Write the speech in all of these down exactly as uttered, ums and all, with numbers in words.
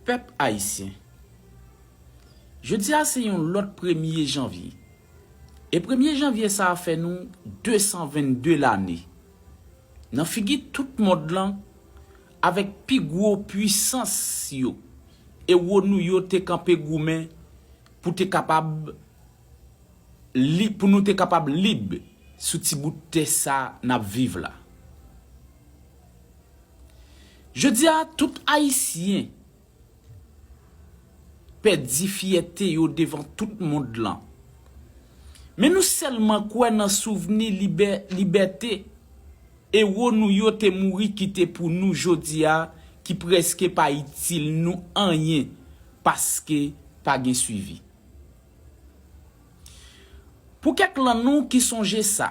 Pèp ayisyen, jodi a se yon lòt premye janvye. E premye janvye sa a fè nou de san vennde lane. Nan figi tout mond lan, avèk pi gwo pwisans yo, ewo nou yo te kanpe goumen pou te kapab li, pou nou te kapab lib sou ti bout tè sa n ap viv la. Jodi a, tout Ayisyen pèdi fyète yo devan tout mond lan. Men nou sèlman kwè nan souvni libè-, libète ewo nou yo te mouri kite pou nou jodi a, ki prèske pa itil nou anyen paske pa gen swivi. Pou kèk lan nou ki sonje sa,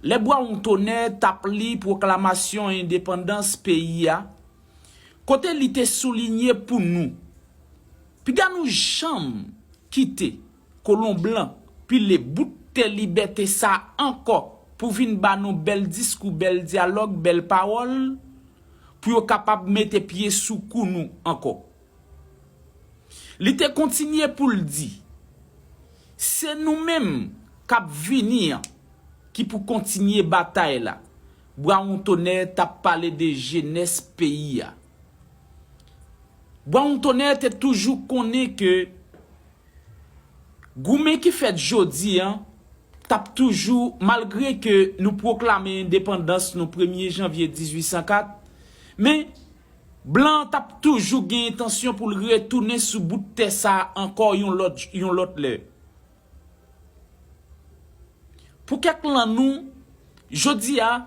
lè Bwawon Tonè t ap li pwoklamasyon endepandans peyi a, kote li te soulinye pou nou, piga nou janm kite kolon blan pile bout tè libète sa ankò pou vin ba nou bèl diskou, bèl dyalòg, bèl pawòl, pou yo kapab mete pye sou kou nou ankò. Li te kontinye pou l di, se nou menm k ap vini an ki pou kontinye batay la. Bwawon Tonè t ap pale de jenès peyi a. Bwawon Tonè te toujou konnen ke goumen ki fèt jodi an t ap toujou, malgre ke nou pwoklame endepandans nou premye janvye dizuit san kat, men blan an t ap toujou gen entansyon pou l retounen sou bout tè sa a ankò yon lòt, yon lòt lè. Pou kèk lan nou, jodi a,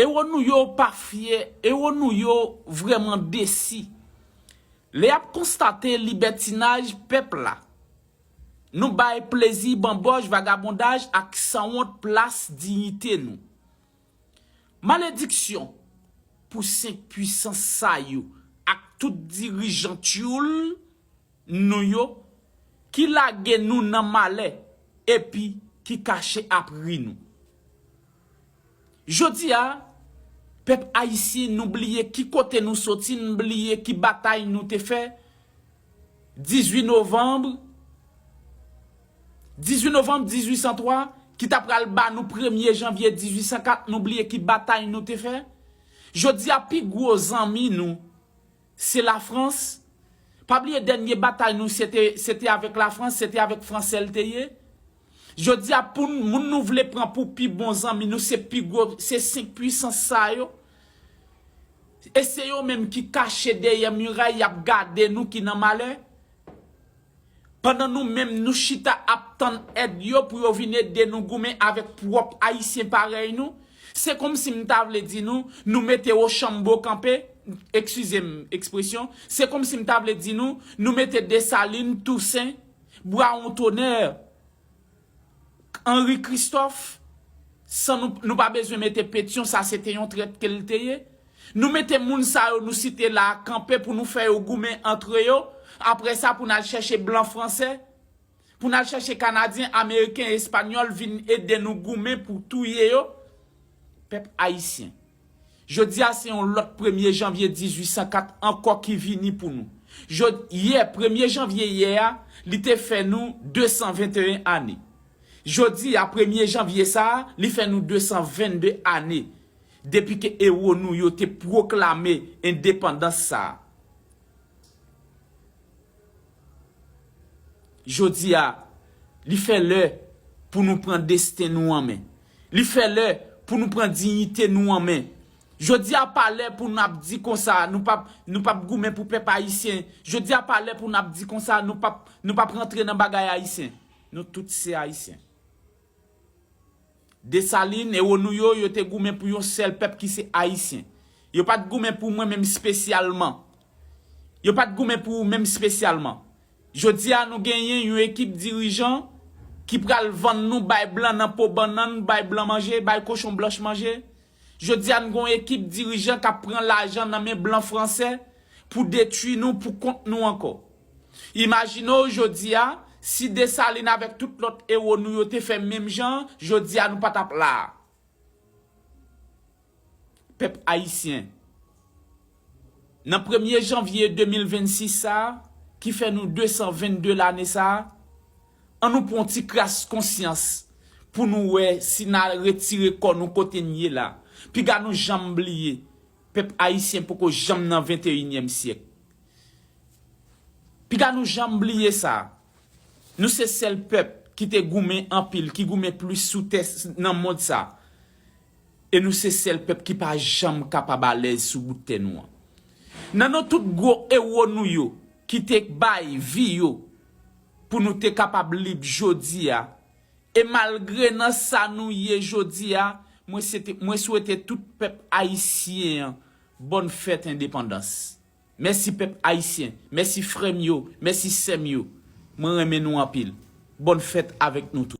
ewo nou yo pa fyè, ewo nou yo vrèman desi. Lè y ap konstate libètinaj pèp la, nou bay plezi, banbòch, vagabondaj ak sanwont plas diyite nou. Malediksyon pou senk pwisans sa yo ak tout dirijan tyoul nou yo ki lage nou nan malè epi ki kache ap ri nou. Jodi a, pèp ayisyen, nou bliye ki kote nou soti, n bliye ki batay nou te fè dizuit novanm, dizuit novanm dizuit san twa, ki ta pral ba nou premye janvye dizuit san kat, nou bliye ki batay nou te fè. Jodi a, pi gwo zanmi nou, se Lafrans. Pa bliye dènye batay nou, se te, se te avèk Lafrans, se te avèk Fransè l te ye. Jodi a, pou n, moun nou vle pran pou pi bon zanmi nou, se pi gwo, se senk pwisans sa yo. E se yo menm ki kache dèyè miray, y ap gade nou ki nan malè. Pandan nou menm, nou chita ap tann èd yo pou yo vin ede nou goumen avèk pwòp Ayisyen parèy nou. Se kòmsi m ta vle di nou, nou mete Wochanbo kanpe, eskize m ekspresyon, se kòmsi m ta vle di nou, nou mete Desalin, Tousen, Bwawon Tonè, Anri Kristòf, san nou, nou pa bezwen mete Petyon, sa se te yon trèt ke l te ye. Nou mete moun sa yo nou site la a kanpe pou nou fè yo goumen antre yo. Apre sa, pou n al chèche blan fransè, pou n al chèche kanadyen, ameriken, espanyòl vin ede nou goumen pou touye yo. Pèp ayisyen, jodi a se yon lòt premye janvye dizuit san kat ankò ki vini pou nou. Jod-, yè, premye janvye yè a, li te fè nou de san venteyen ane. Jodi a, premye janvye sa a, li fè nou de san vennde ane depi ke ewo nou yo te pwoklame endepandans sa a. Jodi a, li fè lè pou nou pran desten nou an men. Li fè lè pou nou pran diyite nou an men. Jodi a pa lè pou n ap di konsa, nou p ap, nou p ap goumen pou pèp ayisyen. Jodi a pa lè pou n ap di konsa, nou p ap, nou p ap rantre nan bagay ayisyen. Nou tout se ayisyen. Desalin, ewo nou yo, yo te goumen pou yon sèl pèp ki se ayisyen. Yo pa t goumen pou mwen menm espesyalman. Yo pa t goumen pou ou menm espesyalman. Jodi a, nou genyen yon ekip dirijan ki pral vann nou bay blan nan po bannann, bay blan manje, bay kochon blanch manje. Jodi a, n gon ekip dirijan k ap pran lajan nan men blan fransè pou detwi nou pou kont nou ankò. Imajine w jodi a, si Desalin avèk tout lòt ewo nou yo te fè menm jan, jodi a nou pa t ap la a. Pèp ayisyen, Nan premye janvye de mil vennsis sa a, ki fè nou de san vennde lane sa a, an nou pran yon ti kras konsyans pou nou wè si n a retire kò nou kote n ye la. Piga nou janm bliye, pèp ayisyen poko janm nan venteyinyèm syèk. Piga nou janm bliye sa. Nou se sèl pèp ki te goumen anpil, ki goumen plis sou tè nan mond sa. E nou se sèl pèp ki pa janm kapab alèz sou bout tè nou an. Nan non tout gwo ewo nou yo ki te bay vi yo pou nou te kapab lib jodi a, e malgre nan sa nou ye jodi a, mwen se te- mwen swete tout pèp ayisyen an bòn fèt endepandans. Mèsi pèp ayisyen, mèsi frè m yo, mèsi sè m yo. Mwen renmen nou anpil. Bòn fèt avèk nou tou.